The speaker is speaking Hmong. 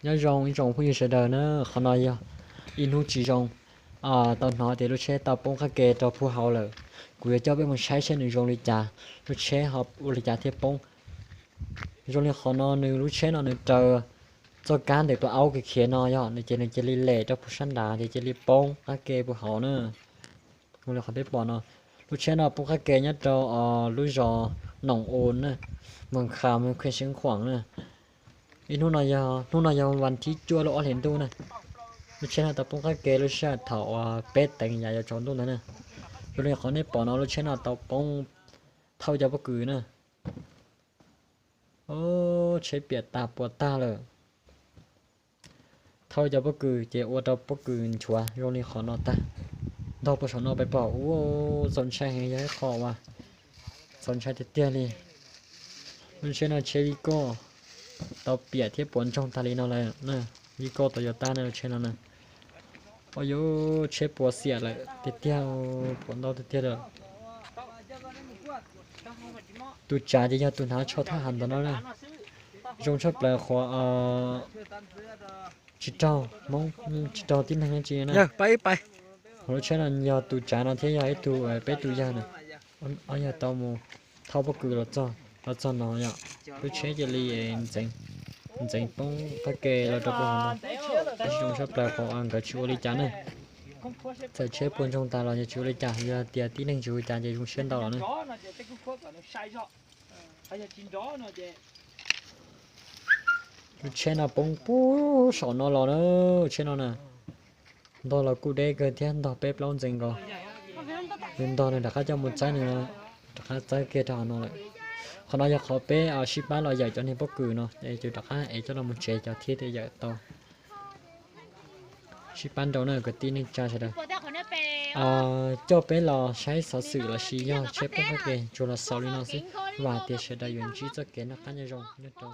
Nyob zoo ib tsoom phooj ywg sawv daws na, qhov no yog ib hnub tsis zoo, tau hnov tias lub tsheb tau poob qab ke rau puag hauv lawm. Kuv yuav coj peb mus saib seb nws zoo li cas, lub tsheb ho ua li cas thiaj poob. Zoo li qhov no nws lub tsheb no nws raws txoj kab ntawm tus aub khiav khiav no yog nws ces nws cia li lem rau puag sab nrad ces cia li poob qab ke puag hauv na. Zoo li qhov peb pom no, lub tsheb no poob qab ke nyob rau lub zos Noom Us na, Moos Khas, Moos Khas Xeev Khuam na. Ib hnub no yog, hnub no yog vas thib cuaj lub ob hlis ntuj na. Lub tsheb no tau poob qab ke lub sij hawm thaum uas peb teev yav yuav tsaus ntuj ntawd na. Zoo li qhov nej pom no lub tsheb no tau poob thauj cov pob kws na. Tsheb piam tas puas tag lawm. Thauj cov pob kws ces ua rau pob kws nchuav zoo li qhov no tag. Ntog puag saum no peb pom ua txaus ntshai heev, yog ib qho uas txaus ntshai tiag tiag li. Lub tsheb no tsheb Vigo tau piam thiab puas ntsoog tag li no lawm. Vigo Toyota na, lub tsheb no na. Ua yuv tsheb puas xiam lawm tiag tiag, puas ntau tiag tiag lawm. Tus tsav ces yog tus hnav tsho thab ham ntawm no na. Zoo tshaj plaws qhov tsis raug Hmoob, tsis raug tib neeg dab tsi na. Ho lub tsheb no yog tus tsav no thiab yog ib tug peb tus yawg na. Ob yawg tau mus thauj pob kws los txog no yom. Lub tsheb cia li ntxeev poob qab ke los rau puag hauv no. Tab sis zoo tshaj plaws qhov nkawd tsis ua li cas ne. Txawm tsheb puas ntsoog tas los yog tsis ua li cas, yog tias tib neeg tsis ua li cas ces zoo siab ntau los ne. Lub tsheb no poob puag saum no los na, tsheb no na. Ntog los kuj deb kawg thiab, ntog peb plaub ntxeev nkaus. Nws ntog nws rov qab coj mus txawb nws, rov qab txawb kiag rau hauv no lawm. Qhov no yog qhov peb sib pab los yawm cov niag pob kws no, ces rov qab ev coj los mus tsev cov thiab thiaj yawm tau. Sib pab nrau na kwv tij neej tsa sawv daws. Coj peb los saib xov xwm los sis yog tsheb poob qab ke tsuas los xaus li no xwb. Vam tias sawv daws yuav ntsib txoj kev noj qab nyob zoo nyob rau